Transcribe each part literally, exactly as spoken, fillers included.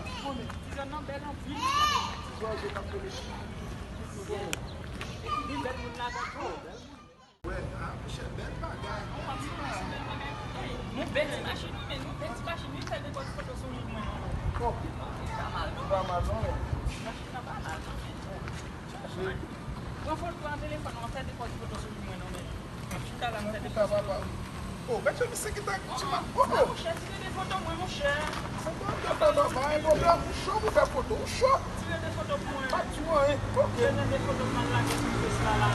Ti zòn nan bèl anpil. Li bèl moun ladan tou. Wè, a, monchè, bèl bagay. Nou bèl ti machin, wi, men nou bèl ti machin, wi, fè de bòn foto sou li, mwen, non. Oh, li pa mal, non. Li pa mal, non, men. Machin nan pa mal, non, men. Chache. Pran foto an telefòn, w ap fè de bòn foto sou li, mwen, non, men. Chita la, m fè de bòn foto. Oh, gade misye ki ta ti ma-, oh, oh. Monchè, tire de foto mwen, monchè. Sa pa de papa, pa gen pwoblèm. Ou cho pou fè foto, ou cho. Tire de foto pou mwen. Pa di mwen anyen. Ok. Tire de foto pou mwen, lage sou fes la, la.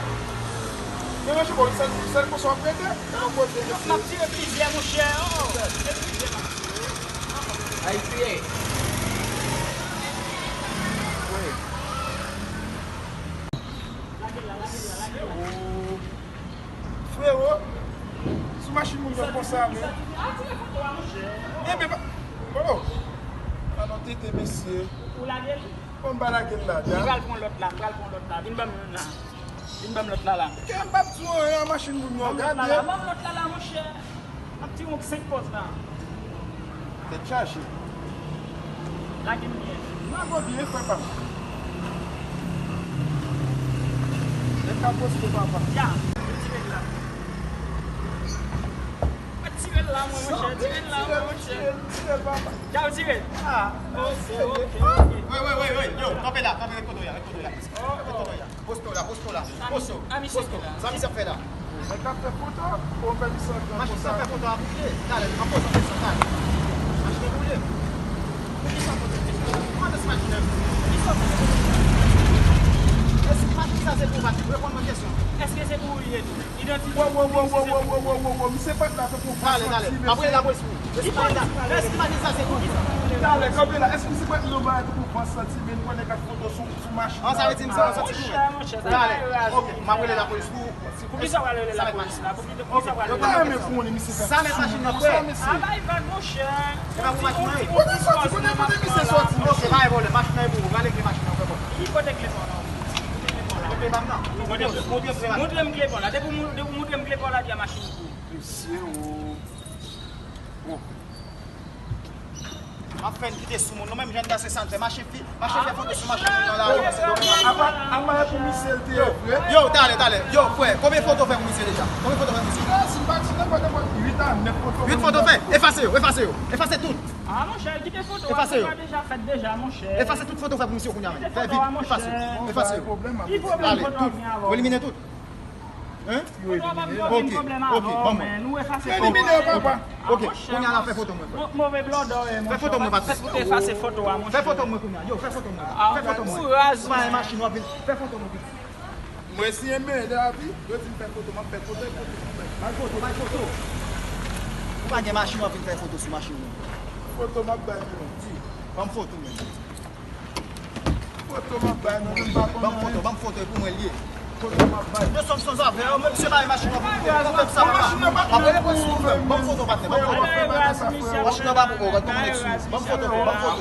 Men mwen, bon, sèl, sèl konsa w ap rete. Nan kote misye. M ap tire plizyè, monchè. Oh, oh. Se plizyè, m ap tire. Ay, tire. Wi. Lage la, lage la, lage la. Oh. Frewo, sou machin moun yo konsa, men. Enben, pa, oh, pa nan tete, mesye. Ou lage l? Bon, m pa lage l la, da. M pral pran lòt la, m pral pran lòt la. Vin ban m youn la. Vin ban m lòt la, la. Kè m p ap di w anyen, machin moun yo, gade. Ban m lòt la, la, monchè. M ap tire yon senk pòz la. Tèt chaje. Lage m byen. Nan gwo byen, frè pa m. Nèg ka poste, papa. Ya, tire l la. Mwen tire l la, mwen, monchè. Tire l la, mwen, monchè. Tire l, tire l, papa. Ya, tire l. Ah, ok, ok, ok. Wè, wè, wè, wè. Yo, kanpe la, kanpe, ret kote w ye a, ret kote w ye a. Ret kote w ye a. Posto la, posto la. Posto, posto. Sa misye ap fè la? Nèg ap fè foto, ou fè misye antre an konsa. Machin nan fè foto a boule. Talè, an poz, an poz, talè. Machin nan boule. Poukisa foto? Kòman se machin nan? Poukisa foto? Èske machin sa se pou w, Patrick? Reponn mwen kesyon. Èske se pou ou li ye tou? Idantite. Wo, wo, wo, misye pa t la tankou w pa santi, mesye. Talè, talè. M ap rele lapolis pou ou. Èske machin sa se pou ou? Talè, kanpe la. Èske misye pa t nan bagay tankou w pa santi, men nou wè nèg ap foto sou Sou machin nan. An, sa vle di m se yon santi tou, men. Monchè, monchè, sa pa raz. Ok, m ap rele lapolis pou ou. Poukisa w al rele lapolis la? Poukisa w al rele lapolis la? Yo ta renmen pou w, misye fè. Sa mèt machin nan, frè. A bay vag, monchè. Se pa pou machin nan ye. Kote soti? Kote, kote misye soti? Ok, pa gen pwoblèm. Machin nan e pou ou. Rale kle machin nan, frè, bon. Ki kote kle pon nan? Kote kle pon nan? Montre m kle pon la. Depi w montre m kle pon la, di a machin pou ou. Mesye, o. M ap fè n kite sou moun. Nou menm jan n ta se sa n fè. Mache fi, mache fè foto sou machin moun nan lari. Apa, apa e pou misye l te ye vre? Yo, talè, talè. Yo, frè, konbyen foto w fè pou misye deja? Konbyen foto w fè pou misye? Yo, si m pa di nenpòt, nenpòt, uit a nèf foto. Uit foto w fè? Efase yo, efase yo. Efase tout. A, monchè, kite foto a, foto a deja fèt deja, monchè. Efase tout foto w fè pou misye kounye a menm. Fè vit, efase yo. Efase yo. Talè, tout. Elimine tout. Hein? Foto a pa vin gen okenn pwoblèm avè w, men nou efase foto a. Elimine yo, papa. Ok, kounye a la fè foto mwen, frè. Move blòdò, monchè. Fè foto mwen, Patrick. Ou te efase foto a, monchè. Fè foto mwen kounye a. Yo, fè foto mwen. Fè foto mwen. Ou raz, ou pa gen machin, w ap vin. Fè foto mwen vit. Mwen si enben lavi, yo di m fè foto, m ap fè foto, foto, foto. Bay foto, bay foto. Ou pa gen machin, w ap vin fè foto sou machin mwen. Foto m ap bay, men. Di, ban m foto mwen. Foto m ap bay, non, m pa konn anyen. Ban m foto, ban m foto, e pou mwen l ye. Foto m ap bay. Yo sòm san zafè, yo, men misye bay machin nan pou mwen. Machin nan pa pou mwen. Ban m foto, patnè, ban m foto. Machin nan pa pou ou, gad kòman nèg sou. Ban m foto, ban m foto.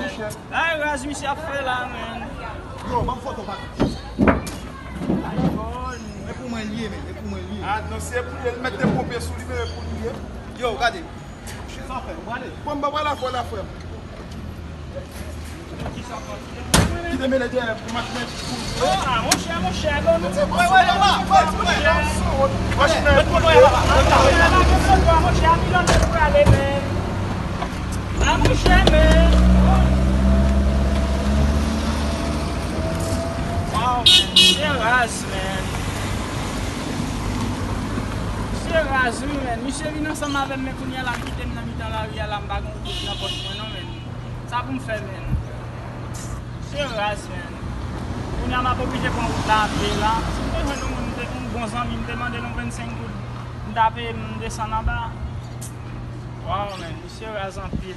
Ay, raz misye ap fè la, men. Yo, ban m foto, patnè. E pou mwen l ye, men, e pou mwen l ye. A, non, si e pou li ye, l mèt te ponpe sou li, men e pou li ye. Yo, gade. Sa w fè? Ou prale? Bon, m pa pral avè w la, frè m. Kite mele dèyè pou machin nan. Oh, a, monchè, monchè, bon, nou. Wè, wè, wè, wè, wè, wè. Machin nan. Met koto a, papa. Monchè, a milyon nèt prale, men. A, monchè, men. Wow, men. Se raz, men. Se raz, wi, men. Misye vin ansanm avè m, men kounye a la, l kite m nan mitan lari a la, m pa gen wout nan pòch mwen, non, men. Sa pou m fè, men? Se raz, men. Kounye a m ap oblije pran wout la a pye la. Si m te jwenn yon moun, m te, yon bon zanmi, m te mande l yon vennsenk goud, m ta peye l, m desann anba. Waw, men, misye raz anpil.